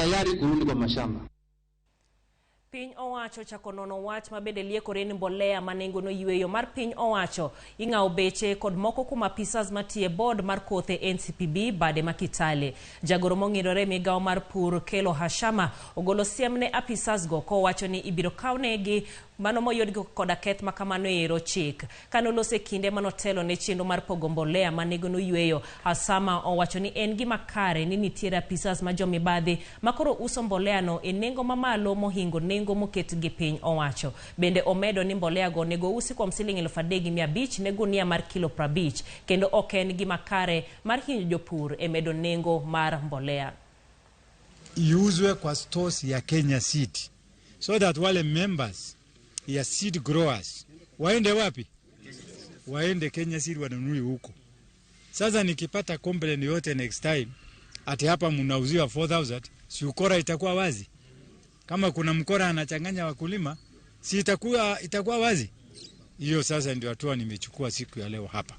tayari kurudi kwa mashamba. Piny owacho ochako nono wach ma bende liekore ni mbolea ma nengono yweyo mar piny owacho ing'awo beche kod moko kuom apisas matiye board mar kothe NCPB bade ma Kitale. Jagoro mong'irore migawo mar pur Kelo Hashama ogolo siem ne apisas go kowacho ni ibiro kawnegi mano moyudgi koda keth ma kamano ero chik. Kanoloso e kinde manotelo ne chenro mar pogo mbolea ma nengono yweyo, Hasama owacho ni en gima kare ni nitiere apisas ma jomibadhi ma koro uso mbolea no e nengo mamalo mohingo nengo moket gi piny owacho. Bende omedo ni mbolea go onego usi kuom siling 3,500 ne gunia mar kilo 50 kendo ok en gima kare mar hinyo jopur e medo nengo mar mbolea. Iuzwe kwa stores ya Kenya Seed so that wale members ya seed growers waende wapi? Waende Kenya Seed wanunue huko. Sasa nikipata complaint yote next time ati hapa mnauziwa 4000, si ukora itakuwa wazi? Kama kuna mkora anachanganya wakulima, si itakuwa wazi? Hiyo sasa ndio hatua nimechukua siku ya leo hapa.